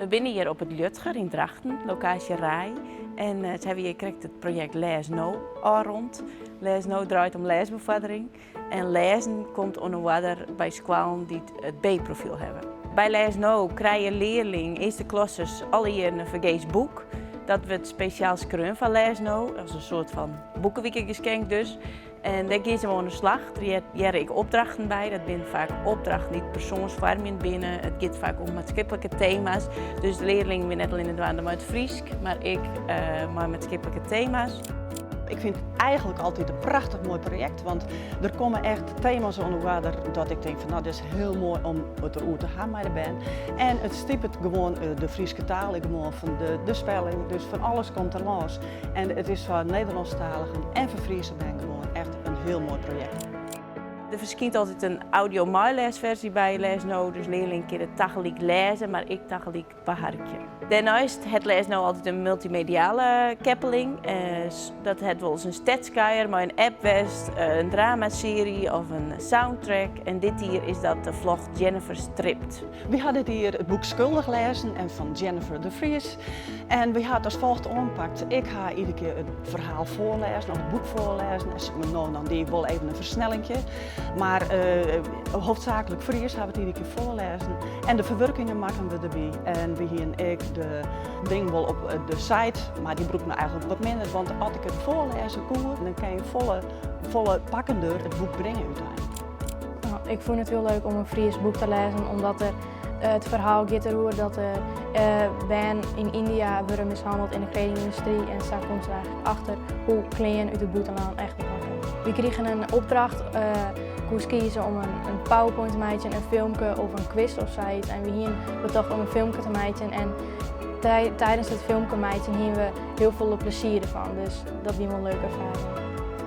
We binne hjir op it Liudger yn Drachten, lokaasje RAI. En se hawwe hjir krekt it projekt Lês No ôfrûn. Lês No draait om lêsbefoardering. En lêzen komt oan 'e oarder by skoallen dy't it B-profyl hawwe. By Lês No krije learlingen earste klassers alle jierren in fergees boek. Dat wurdt spesjaal skreaun foar Lês No, as in soart fan boekewikegeskink dus. En dêr gean se mei oan de slach. Der hearre ek opdrachten by. Dat binne faak opdrachten dy't persoansfoarmjend binne. It giet faak om maatskiplike tema's. Dus de learlingen binne net allinne dwaande mei it Frysk, mar ek mei maatskiplike tema's. Ik fyn it eigenlik altyd in prachtich moai projekt, want der komme echt tema's oan de oarder dat ik tink fan no dit is hiel moai om it deroer te hawwen mei de bern. En it stipet gewoan de Fryske taal ek gewoan fan de spelling, dus fan alles komt der lâns. En it is foar Nederlânsktaligen en foar Friese bern gewoan echt in hiel moai projekt. Der ferskynt altyd in audio-meilêsfersy by Lês No, dus learlingen kinne tagelyk lêze, mar ek tagelyk beharkje. Dêrneist hat Lês No altyd in multymediale keppeling. Dat hat wolris in stedskuier mei in app west, in dramasearje of in soundtrack. En dit jier is dat de vlog Jennifer Stript. Wy ha dit jier it boek Skuldich lêzen en fan Jennifer de Vries. En wy ha it as folget oanpakt. Ik ha iedere kear it ferhaal foarlêzen of it boek foarlêzen. En no en dan die ik wol even in fersnellingje. Mar hoofdzaaklik Fries ha we it iedere kear foarlêzen. En de ferwurkingen makken we derby. En we hienen ek de dingen wol op de site, mar dy brûkten we eigenlik wat minder. Want as ik it foarlêze koe, dan kin je folle, folle pakkender it boek bringe úteinlik. Ik fûn it hiel leuk om in Frysk boek te lêzen, omdat der it ferhaal giet deroer dat der bern yn Yndia wurde mishanneld yn de kledingyndustry en sa komt se eigentlik achter hoe klean út it bûtenlân echt makke. Wy krigen in opdracht, koest kieze om in powerpoint te meitsjen, in filmke of in quiz of sayts. En wy hienen betocht om in filmke te meitsjen en tidens it filmke meitsjen hienen we hiel folle plezier derfan, dus dat wie wol in leuke erfaring.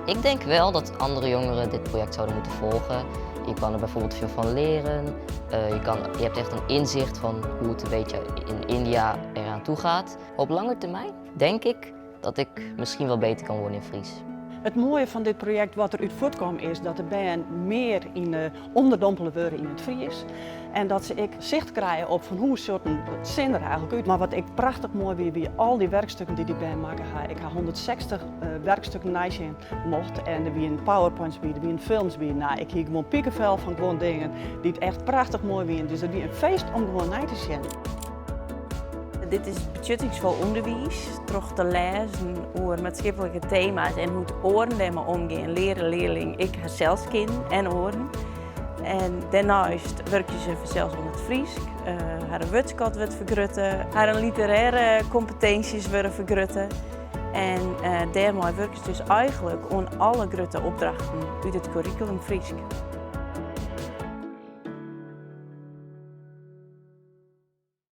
Ik denk wel dat andere jongeren dit project zouden moeten volgen. Je kan er bijvoorbeeld veel van leren. Je, kan, je hebt echt een inzicht van hoe het een beetje in India eraan toe gaat. Op lange termijn denk ik dat ik misschien wel beter kan worden in Fries. It moaie fan dit projekt wat der út fuortkaam is dat de bern mear yn ûnderdompele wurde yn it Fries en dat se ek sicht krije op fan hoe sjocht in sin der eigenlik út. Mar wat ek prachtich moai wie, wie al dy werkstukken dy't dy bern makke ha. Ik ha 160 werkstukken neisjen mocht en der wienen powerpoints by, der wienen films by. No, ik hie gewoan pikefel fan guon dingen dy't echt prachtich moai wienen. Dus it wie in feest om gewoan nei te sjen. Dit is betsjuttingsfol ûnderwiis. Troch te lêzen oer maatskiplike tema's en hoe't oaren dêrmei omgean, leare learlingen ek harsels kennen en oaren. En dêrneist wurkje se fansels oan it Frysk. Harren wurdskat wurdt fergrutte, harren literêre kompetinsjes wurde fergrutte. En dêrmei wurkje se dus eigenlik oan alle grutte opdrachten út it kurrikulum Frysk.